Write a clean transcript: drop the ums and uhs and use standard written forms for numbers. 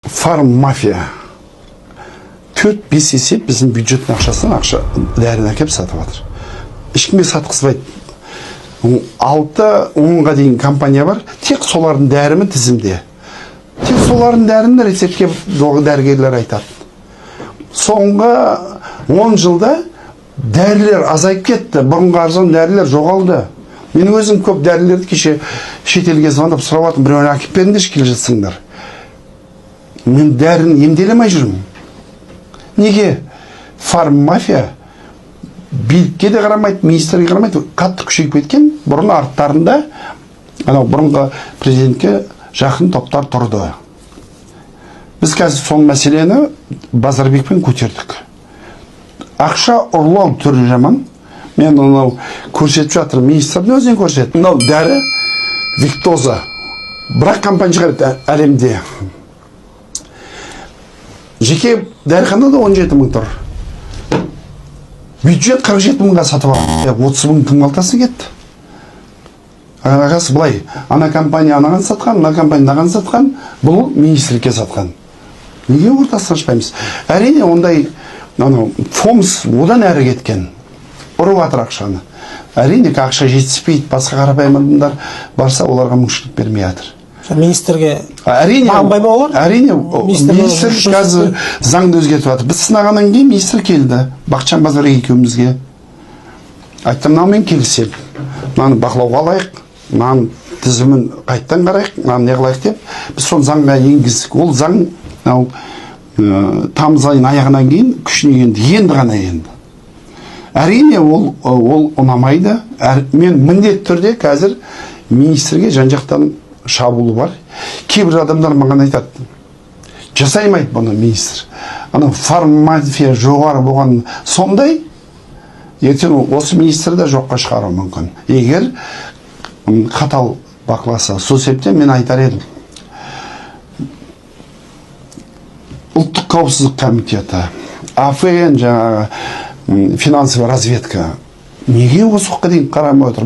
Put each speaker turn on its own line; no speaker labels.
Фармафия 4-5 есе біздің бюджеттің ақшасынан ақша дәріні әкеліп сатып жатыр. Ешкімге сатқызбайды. 6-10-ға дейін компания бар, тек солардың дәрімі тізімде. Тек солардың дәріні рецептке дәрігерлер айтады. Соңғы 10 жылда дәрілер азайып кетті. Бұрынғы арзан дәрілер жоғалды. Мен өзім көп дәрілерді кеше шетелге звондап сұрап жатырмын, біреуіне әкеліп беріңдерші, келе жатсаңдар. Мен дәріні емделе алмай жүрмін. Неге? Фармафия билікке де қарамайды, министрге қарамайды, қатты күшейіп кеткен. Бұрын арттарында анау бұрынғы президентке жақын топтар тұрды. Біз қазір сол мәселені Базарбекпен көтердік. Ақша ұрлау түрі жаман. Мен анау көрсетіп жатырмын, министрдің өзінен көрсеттім. Мынау дәрі Виктоза. Бірақ компания шығарады әлемде. Жеке дәріханада 17 мың тұр. Бюджет 47 мыңға сатып алды. 30 мың кім қалтасына кетті? Ағасы былай, ана компания анаған сатқан, мына компания мынаған сатқан, бұл министрлікке сатқан. Неге ортасын ашпаймыз? Әрине, ондай анау ФОМС одан әрі кеткен. Ұрып жатыр ақшаны. Әрине, ақша жетіспейді, басқа қарапайым адамдар барса, оларға мүмкіншілік бермей жатыр.
Министрге
Әрине,
бағынбай ма олар?
Әрине,
Министр
министр
жұмыс
қазір заңды өзгертіп жатыр. Біз сынағаннан кейін министр келді. Бақытжан Базарбек екеумізге. Айттым, мынаумен келісемін. Мынаны бақылауға алайық, мынаның тізімін қайттан қарайық, мынаны не қылайық деп. Біз соны заңға енгіздік. Ол заң мынау тамыз айының аяғынан кейін күшіне енді, енді ғана енді. Әрине, ол ұнамайды. Мен міндетті түрде қазір министрге жан-жақтан шабуыл бар. Кейбір адамдар маған айтады, жасай алмайды бұны министр. Анау фармафия жоғары болған сондай, ертең осы министрді де жоққа шығаруы мүмкін. Егер қатал бақыласа. Сол себептен мен айтар едім. Ұлттық қауіпсіздік комитеті, АФН жаңағы, финансовая разведка неге осы уақытқа дейін қарамай отыр?